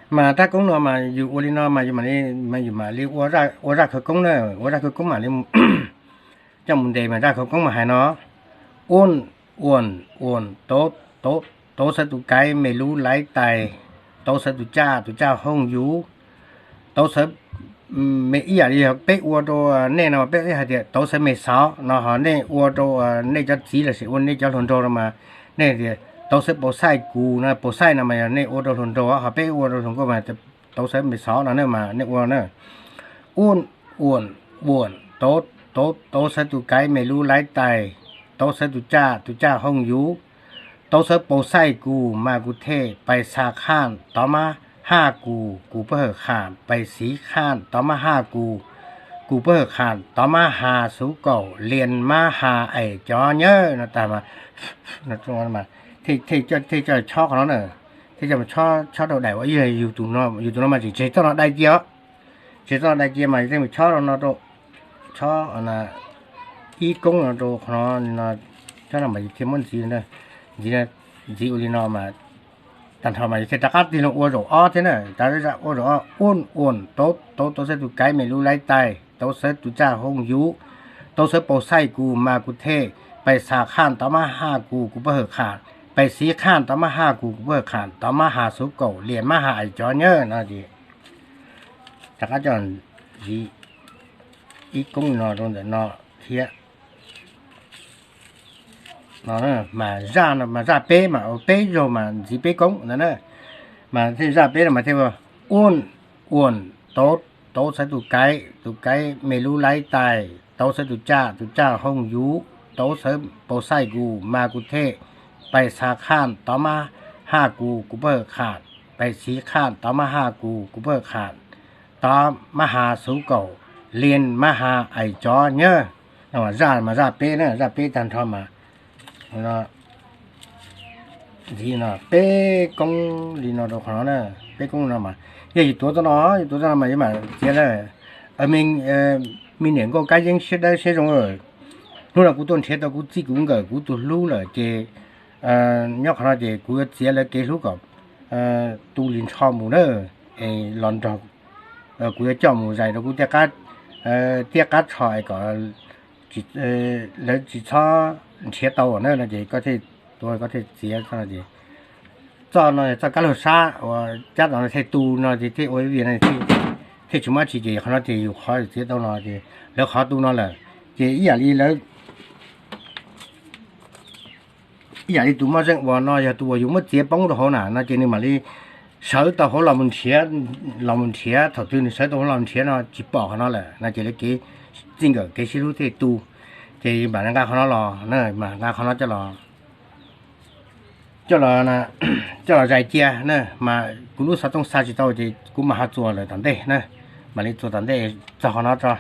Mas rab koob no mas yus ua li no mas yus mam li, mas yus mam li ua zaj khawv koob na, ua zaj khawv koob mam li coj mus ntes mas zaj khawv koob mas hais no: 五、五、五, tauv, tauv, tauv xawv tus kaiv, me lub laiv tais, tauv xawv tus caj, tus caj hooj yus, tauv xawv, me ib yam li yog peb ua rau nej no mas peb hais tias tauv xawv me xauv no, ho nej ua rau nej cov txiv lossis ua nej cov hluas nraug no mas nej tias tauv xawv paus xaij kus no, paus xaij no mas yog nej ua rau hluas nraug, ho peb ua rau hluas nkauj mas tauv xawv me xauv no na mas nej ua na. 五、五、五, tauv, tauv, tauv xawv tus kaiv, me lub laiv tais, tauv xawv tus caj, tus caj hooj yus, tauv xawv paus xaij kus, mas kuv them pais xa khaj tov mab haj kus, kuv pawg hawm kham pais xiv khaj tov mab haj kus, kuv pawg hawm kham tov mab has xuv kaum lias mab has ais cov nyawb no tas mas, thiaj coj chob qhov no na, thiaj coj chob rau daim ua ib yus tus no, yus tus no mas tseem tseg txoj no dai cia os, tseg txoj no dai cia mas yus thiaj mus chob rau no rau, chob ib koob no rau qhov no, chob no mas yus thiaj muab ntxiv, ntxiv, ntxiv ua li no mas tag nrho mas yus thiaj rov qab tig loo ua zaum ob thiab na, rov ua zaum ob. 五、五, tauv, tauv, tauv xawv tus kaiv, me lub laiv tais, tauv xawv tus caj hooj yus, tauv xawv paus xaij kus, mas kuv them pais xa khaj tov mab haj kus, kuv pawg hawm kham pais xiv khaj tov mab haj kus, kuv pawg hawm kham tov mab has xuv kaum lias mab has ais cov nyawb no ces rov qab coj ntxiv ib koob no rau ntawm no thiab. No mas zaj no mas zaj peb mas ua peb zaug mas ntxiv peb koob ntawd na, mas thiaj zaj peb no mas thiaj ua: 五、五, tauv, tauv xawv tus kaiv, tus kaiv, me lub laiv tais, tauv xawv tus caj, tus caj hooj yus, tauv xawv paus xaij kus, mas kuv them pais xa khaj tov mab haj kus, kuv pawg hawm kham pais xiv khaj tov mab haj kus, kuv pawg hawm kham tov mab has xuv kaum lias mab has ais cov nyawb. No zaj mas zaj peb na, zaj peb tag nrho mas ntxiv no peb koob li no rau qhov no na, peb koob no mas yog yus tuav txoj no, yus tuav txoj no mas yus mam txiav na. Me niam nkauj kab yeeb siab dawb siab zoo, hnub no kuv tuaj nrhiav tau kuv txij kuv nkawm kuv tus hlub lawm ces nyob qhov no ces kuv yuav txiav lawv kev hlub kom tu li nrho mus na, es los nrog kuv yuav coj mus zais rau kuv tiaj qab tsho es kom lawv tsis txhob nrhiav tau na no ces koj thiaj tuav, koj thiaj txiav txoj no ces txoj no txoj kab laug sab uas cab tom no thiaj tu no ces thiaj ua ib vias no thiaj tsis muaj dab tsi ces qhov no ces yus qhov txiav tau no ces lawv qhov tu no lawm ces ib yam li lawv ib yam li tus moj zeej uas no yog tus uas yus muab txiav poob rau hauv na no ces nws mam li sawv tau hauv los mus nrhiav, los mus nrhiav, thaum twg nws sawv tau hauv los nrhiav no tsis pom qhov no lawm no ces lawv kev txij nkawm kev sib hlub thiaj tu. Ces yus mam li nqa qhov no los, mam nqa qhov no coj los, coj los, coj los zais cia na, mas kuv lub xov tooj xa tsis tau ces kuv mam ho txuas lawm tom ntej na, mam li txuas tom ntej txog qhov no tso.